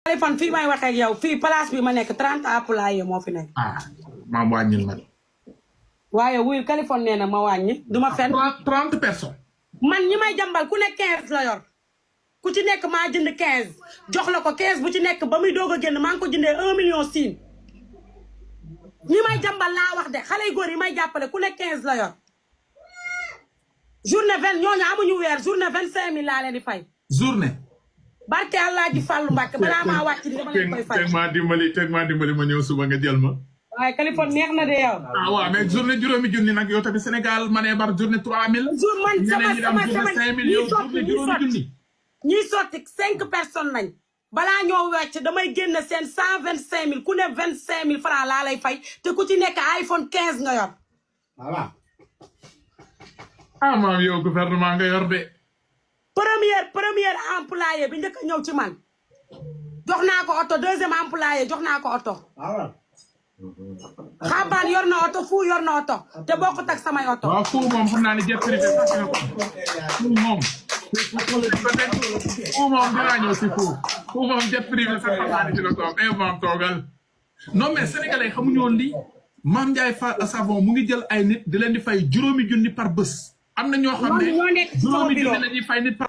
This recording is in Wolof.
téléphone fii may waxee ak yow fii place bi ma nekk 30 employés moo fi nekk. ah maa wàññil nag. waaye wuyul Californie nee na ma wàññi du ma fen 30 personnes. man ñi may jàmbal ku nekk 15 la yor ku ci nekk maa jënd 15 jox la ko 15 bu ci nekk ba muy doog a génn maa ngi ko jëndee 1 million siin ñi may jàmbal laa wax de xale yu góor yi may jàppale ku nekk 15 la yor journée 20 ñooñu amuñu weer journée 25000 laa leen di fay. journée. barke Allah ji Fallou Mbacke balaa maa wàcc di dama leen koy fay. teg maa dimbali ma ñëw suba nga jël ma. waaye Californie neex na de yow. ah waaw mais journée juróomi junni nag yow tamit Sénégal ma ne bar journée 3000. jour man sama ñiy sotti 5 personnes lañ balaa ñoo wecc damay génn seen 125000 ku ne 25000 francs laa lay fay te ku ci nekk iPhone 15 nga yor. voilà. ah maam yow gouvernement nga yor de. première employé bi njëkk a ñëw ci man jox naa ko oto deuxième employé jox naa ko oto. xaabaan yor na oto fu yor na oto te bokkut ak samay oto. waaw fu moom xam naa ne jet privé sax na ko fu moom. fu moom dinaa ñëw si fu moom jet privé sax xam naa ne ci la toog moom toogal. non mais sénégalais xamuñu woon lii Mame Ndiaye Fall Savon mu ngi jël ay nit di leen di fay juróomi junni par bés. am na ñoo xam ne juróomi junni la ñuy fay nit par